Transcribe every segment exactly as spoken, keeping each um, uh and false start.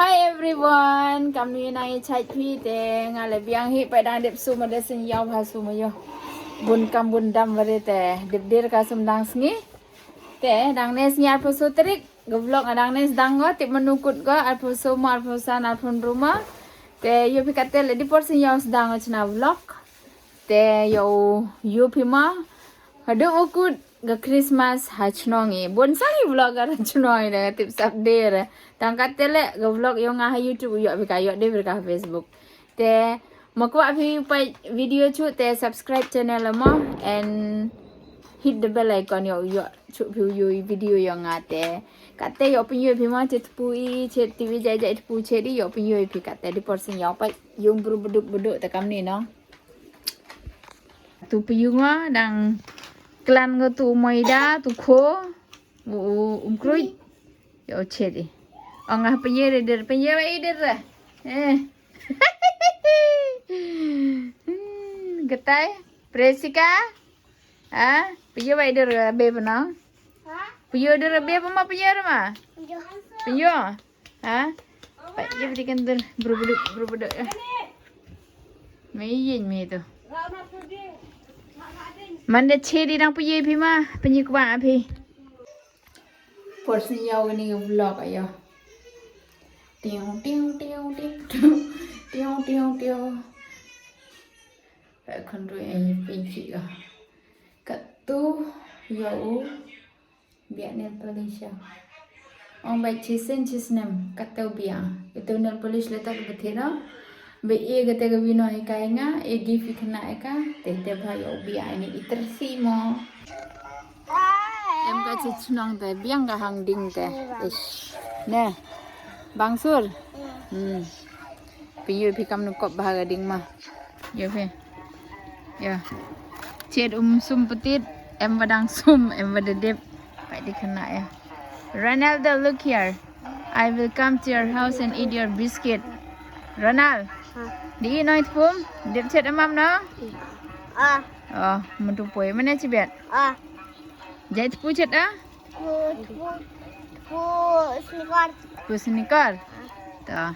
Hi everyone, kam ni na i chait phi te nga le biang hi pa dang dep sum de sin yaw ha sum yo. Bun kam bun dam ware te dep der ka sum dang sngi. Te dang ne sngi arphew so tarik, ga vlog a dang ne sdang go, tip manu kut go, arphew so mo, arphew san, arphew ruma. Te yo phi kate le di por sin yaw sdang chna vlog. Te yo yo phi ma, hadu ukut ga Christmas ha chnong i. Bon sang i vlog ga chnong i da tip sap der. Tang kate le ga vlog yo nga ha YouTube yo phi ka yo de phi ka ha Facebook. Te ma kwah phi pa video chu te subscribe channel mo and hit the bell icon yo yo chu phi yo video yo nga te. Kate yo phi yo phi ma che tpu i che T V jai jai tpu che di yo phi yo phi kate di por sin yo pa yung bru beduk beduk te kam ni no. Tu payung o, dang klan ko tu moida, tu kho, u, u, um kruid. Yo chet i. Ong ah payung der, payung wa i der. Eh. Hmm, getai, Presika. Ah, payung wa i der, be pano. Payung der, be pama payung ma. Payung. Ha? Pa, ye bidi kan dur, bru beduk, bru beduk ya. Me yin me tu. Manda che di dang payung phi ma, payung kwa phi. Por sin yaw ni vlog ayo. Tiong, tiong, tiong, tiong, tiong, tiong, tiong. Pa khon ru e pin chi ga. Katu yaw. Biang nail polish ya. Ong bai chi sen chi snem, katu biang. Itu nail polish letak bethi no. Be e kate ka bino hi kai nga, e gift i khana e ka, te te bha yo biang ini iter si mo. Em ka chi chnong te, biang ka hang ding te. Ish. Ne. Bangsur. Hmm. Phi yo phi kam nu kop bha ka ding ma. Yo phi. Yo. Chet um sum petit, em wa dang sum, em wa da dep. Pai di khana ya. Ronaldo, look here. I will come to your house and eat your biscuit. Ronald. Ha. Di i noi tpum, dep chet amam no? Ah. Oh, mutu poi. Mana chibet? Ah. Jai tpu chet ah? Pu, pu, pu sneaker. Pu sneaker. Ta.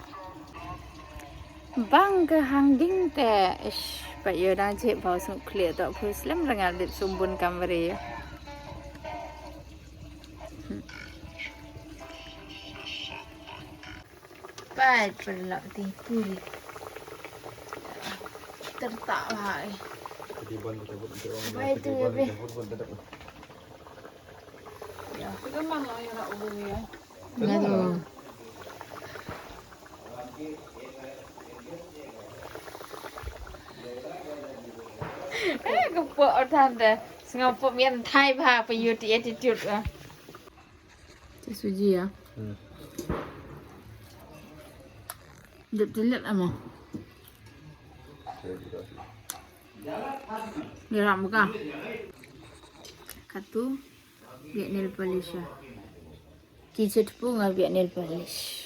Bang ka hang ding te, ish, pa yo dang che bau sung khle to, phu slem rangal dip sumbun kam bare. Pai perlak ti puri. Tertak bhai. Bai tu be. Ya. Ngadu. Eh, kepo otan de. Sngap po mian thai bha pa yo ti attitude ah. Ti suji ya. Hmm. Dep tilet amo. Gerak muka. Katu. Biak nail polish ya. Ki chet pu nga biak nail polish.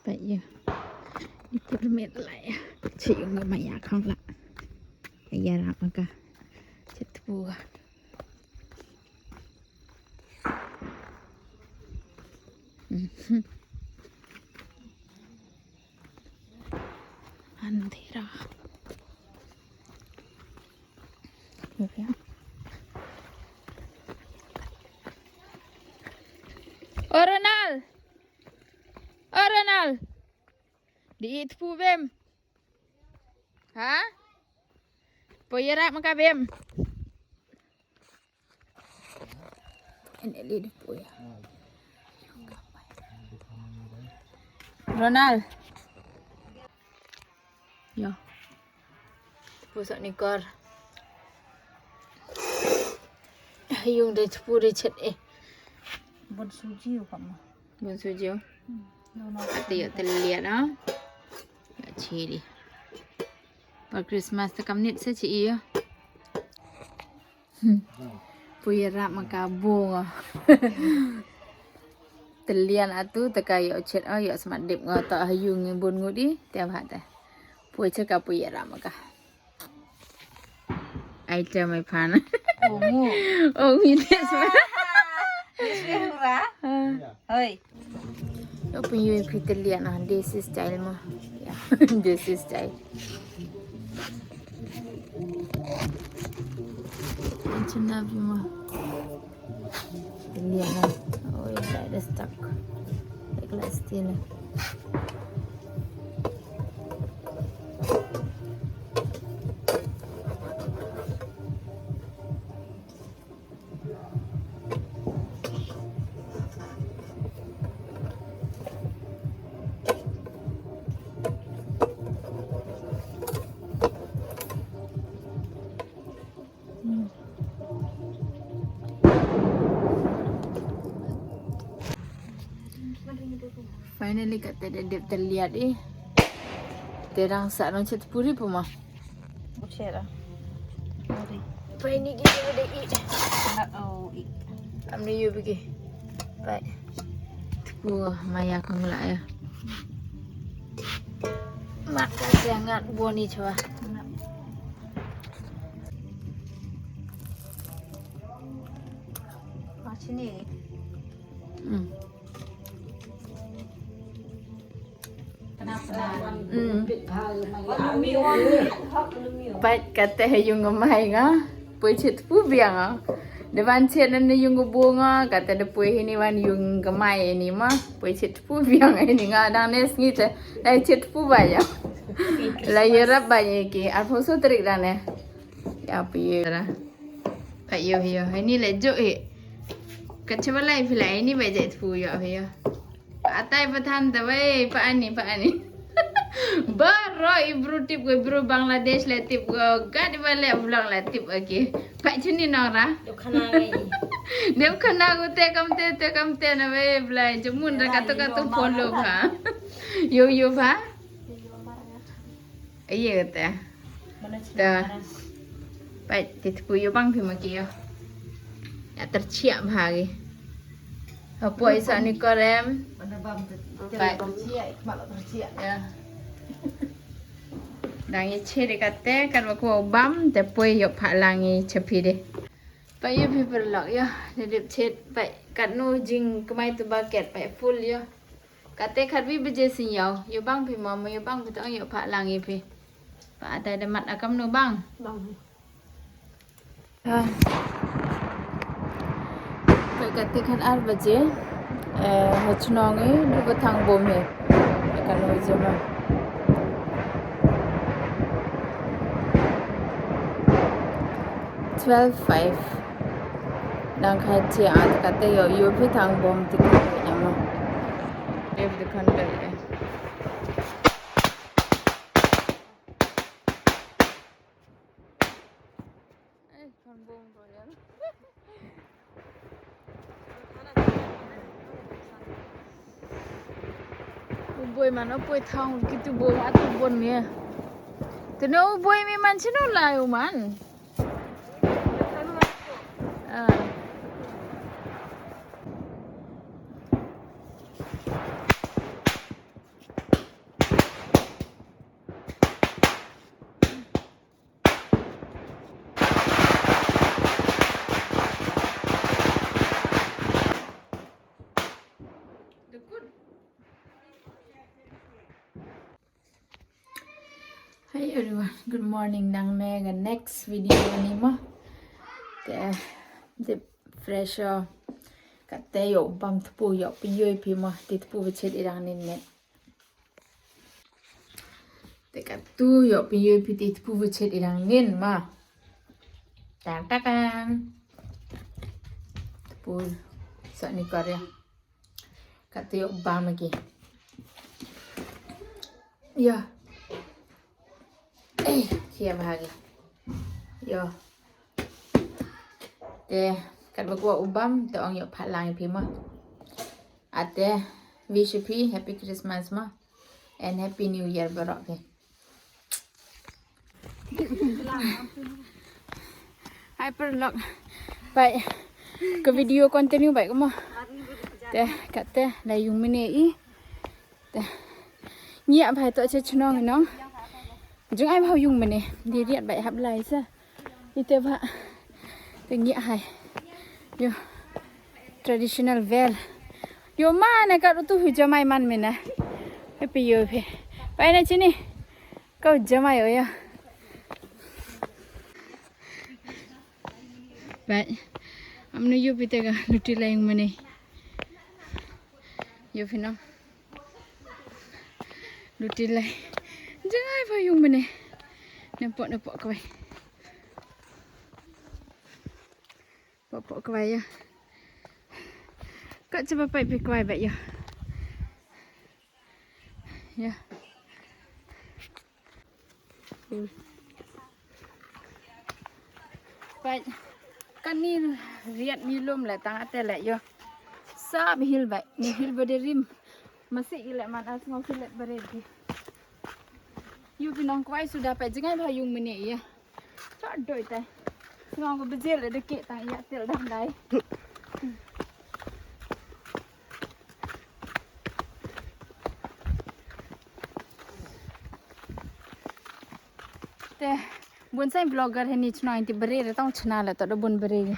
Pai ya. Ni por met la ya. Chi yung nga maya khang la. Ya rap maka. Chet pu. Mhm. Andhera. Oh, Ronald. Oh, Ronald. Di it pu bem. Ha? Poi yarap maka bem. Ene li de poi ya. Ronald. Yo. Pusak ni kor. Yung de pu de chet eh. Bun suji u kama. Bun suji u. Ati yo teliat ah. Ya chiri. Pa Christmas te kam nit sa chi yo. Hmm. Poi yarap maka bung ah. Telian atu te ka yo chet ah, yo smat dip nga ta ha yung ngi bun ngut i te bha te. Poi chet ka poi yarap maka. Ai cha mai phan. Oh, mu. Oh, mi des ma. Des ma. Hoi. Yo phi, yo phi te liat na, desi style mo. Ya, desi style. Chuna phi mo. Te liat na. Oi, sa da stuck. Like last year na. Finally, kata da dep te liat i. Te dang sa nong chet puri puma. Buchera. Puri. Pai ni ki ni de i. Oh, i. Am ni yu bigi. Pai. Tpu maya kong la ya. Mak ka siangat boni chwa. Macam ni. Hmm. Hmm. Pat kata ha yung ngamai nga. Poi chet pu biang nga. Da wan chet na yung bu nga. Kata da poi hini wan yung ngamai ini ma. Poi chet pu biang ini nga. Dang nes ngi te. Lai chet pu ba ya. Lai yarap ba ya ki. Arphaw so tarik dang ne. Ya pu ye ra. Pat yo yo. Ini le jo e. Ka chwa lai phi lai ini ba chet pu yo yo. Atai pathan ta wei, pa ani, pa ani. Baro i bru tip ko, i bru Bangladesh le tip ko, gad i ba le vlog le tip ko ki. Pa chini nong ra. Dep khana ngai. Dep khana ko te kam te, te kam te na wei blai, jamun ra ka to ka to follow pha. Yo, yo pha. Iya kata. Ta. Pat, te tpu yo bang phi ma ki yo. Ya terchiak bha ki. Apoi sa ni korem. Pat. Ya. Dang i chet i kata, kat wa ko bam, te poi yo pha lang i chapi de. Pat yo phi paralok yo, ne dep chet, pat kat nu jing kmai tu bucket, pat full yo. Kate khat wi baje sin yaw, yo bang phi mo, mo yo bang phi tong yo pha lang i phi. Pa atai da mat akam nu bang. Bang. Ah. Pat kate khat ar baje, eh, ha chnong i, du ba thang bom he. Kan ho je ma. Twelve five. Dang khat che at kate yo, yo phi thang bom ti ko ya ma. If the contact. Eh, thang bom ko ya. U boi man, u boi thang ki tu bom atu bon ne. Te ne u boi mi man chino lai u man. Ah. Hi everyone, good morning. Dang ne ka next video ni mo. Te, te fresh o. Kate yo bam tpu yo phi yo phi mo, te tpu bachet i dang nin ne. Te katu yo phi yo phi te tpu bachet i dang nin ma. Tang takan. Tpu sa ni kor ya. Katu yo bam ki. Ya. Eh, chia bha ki. Yo. Te, kat ba kwah u bam, te ong yo pha lang i phi mo. Ate, wish phi Happy Christmas mo. And Happy New Year baroh phi. Hi paralok. Bye. Ka video continue bye ko mo. Te, kate, la yung mene i. Te. Ngiah bha to cha chnong i nong. Jung ai bha yung mene. Di riat bha hap lai sa. Ite ba. Te ngi hai. Yo. Traditional wear. Yo man e ka rutu hu jamai man mena. Happy yo phi. Pai na chini. Kau jamai o ya. Bai. Amnu yo phi te ka luti lai yung mane. Yo phi no. Luti lai. Jangai pha yung mane. Nampak nampak kawai. Pok pok kwai ya. Ka chaba pai pi kwai ba ya. Ya. Hmm. Pai. Kan ni riat ni lum le tang ate le yo. Sa bi hil bai. Ni hil ba de rim. Masih ilek man as ngau silet baret ki. Yu ki nong kwai suda pa jingai ba yung mene ya. Chot doi tai. Ngau ko bejel de ki tang ya tel dang dai. Te. Bun sai vlogger hini chnong ti bari re tong chna le to da bun bari.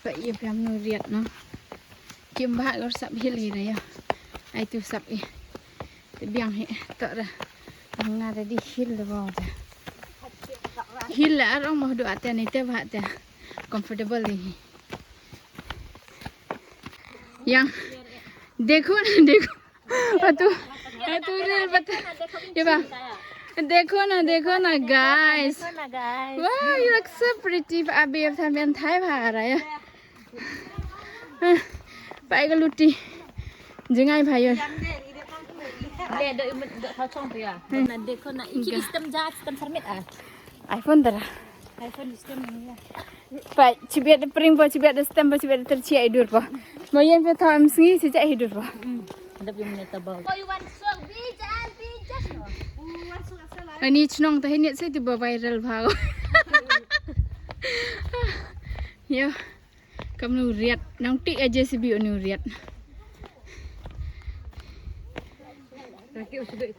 Pa i piam nu riat no. Kim ba gor sap hil hi re ya. Ai tu sap i. Te biang hi to da. Nga da di hil da ba da. Hil la arong mo du ate ni te ba te. Comfortable di hi. Yang. Dekho na, dekho. Atu, atu reel bata. Ye ba? Dekho na, dekho na, guys. Wow, you look so pretty. Abi, ab than ben thai bha ra ya. Pai ka luti. Jingai bha yo. Le, do, do, thachong tu ya. Na dekho na, iki system ja, system sarmit ah. iPhone dara. iPhone system ni ya. Pa, chibiat da pring pa, chibiat da stem pa, chibiat da terchi ai dur pa. Ma yen pa tham sngi si chai dur pa. Hadap yung neta ba. Ani chnong ta hinit sa ti ba viral bha. Yo. Kam nu riat. Nang ti aja si bi nu riat.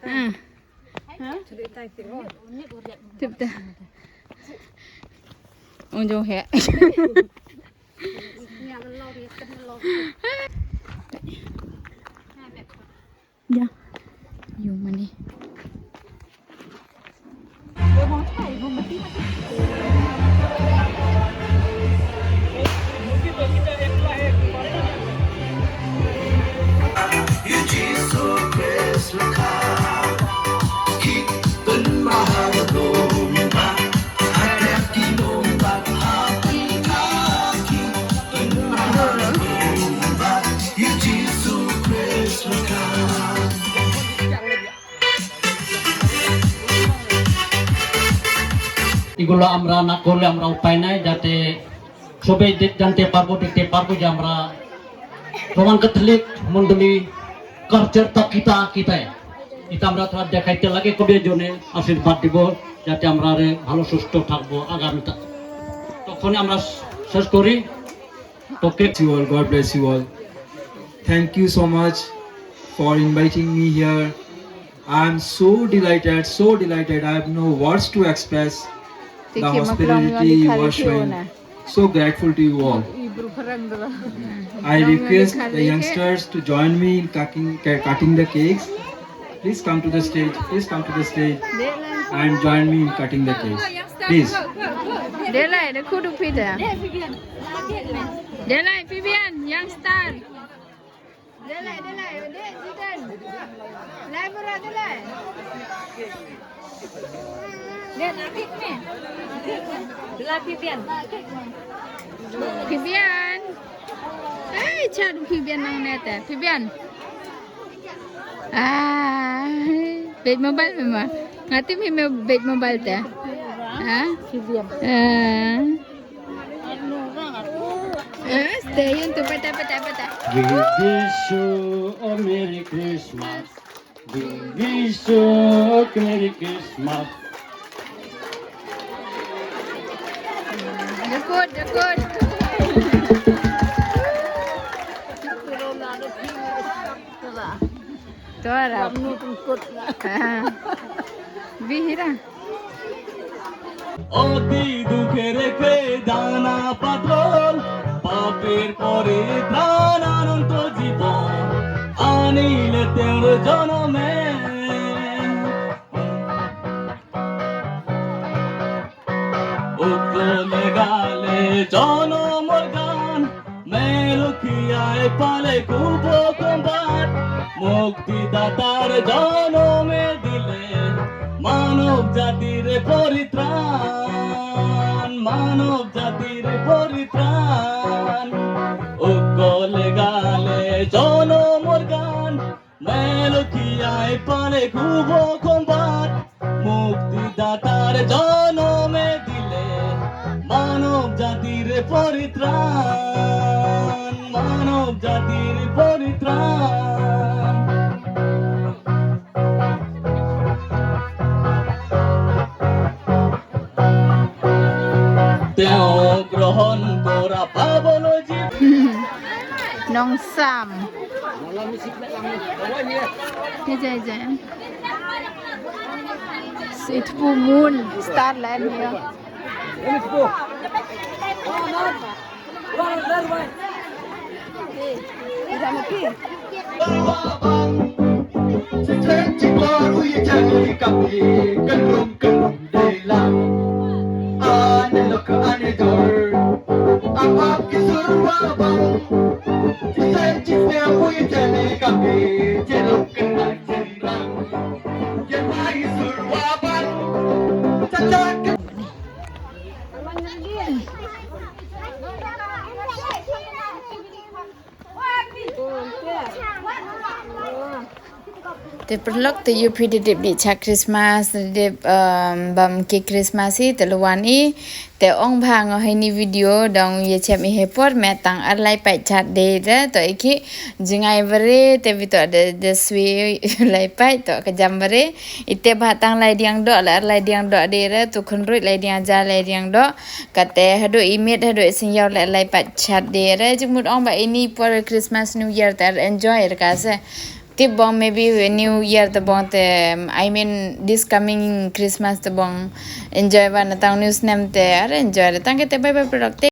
Ah. Ha? Tip ta. Ong jong he. Ya. Yung mani. এগুলো আমরা না করলে আমরা উপায় নাই, যাতে সবাই দেখ-, জানতে পারবো, দেখতে পারবো যে আমরা রোমান ক্যাথলিক মণ্ডলী কালচার তা কিতা কিতায়। এটা আমরা তারা দেখাইতে লাগে, কবে জনে আশীর্বাদ দিব, যাতে আমরা আরে ভালো সুস্থ থাকবো আগামীতে। তখনই আমরা শেষ করি। Okay. You all, God bless you all. Thank you so much for inviting me here. I'm so delighted, so delighted. I have no words to express the hospitality you are showing. So grateful to you all. I request the youngsters to join me in cutting, cu-, cutting the cakes. Please come to the stage. Please come to the stage and join me in cutting the cakes. Please. Delai, de kudu pida. Delai, Vivian, youngster. Delai, delai, de, Zidane. Lai, bro, delai. Delai, Vivian. Vivian. Ai, chadu Vivian nang neta. Vivian. Ah, beit mobile me ma. Ngati me me beit mobile te. Ha? Ah. Eh, stay yun tu, pata, pata, pata. We wish you a Merry Christmas. We wish you a Merry Christmas. Dekut, dekut. Tora. Bihira. অতি দুখে রেখে দানা পাথর, পাপের পরিত্রাণ অনন্ত জীবন, আনিলে তেওঁৰ জনমে। উকলে গালে জনমর গান, মেলুকিয়ায় পালে খুব কমবার, মুক্তিদাতার জনমে দিলে মানব জাতির পরিত্রাণ, মানব জাতির পরিত্রাণ। উকলে গালে জনমর গান, মেলুকিয়ায় পালে খুব কমবার, মুক্তিদাতার জনমে দিলে মানব জাতির পরিত্রাণ, মানব জাতির পরিত্রাণ। তেওঁ গ্রহণ করা পাবল জীব। Nongsam. Ejai, ejai. It's full moon, starland here. Te paralok, te yoo phi da dep dih cha Christmas, da dep, um, bam ki Christmas i, te la wan i, te ong bha nga heini video, dang ya chem i hei por, me tang ar lai pait chat de re, to i ki, jngai bare, te bi to da, da swi lai pait, to ka jam bare, i te bha tang lai diang doh, la ar lai diang doh de re, to khynrut lai diang ja lai diang doh, Kate hadooh i miet, hadooh i sñiaw le lai pait chat de re, jingmut ong ba ini por Christmas New Year te ar enjoy re ka se. Tip bong maybe New Year te bong te, I mean this coming Christmas te bong enjoy ba na tang new snem te ar enjoy re. Tang kate bye bye paralok te.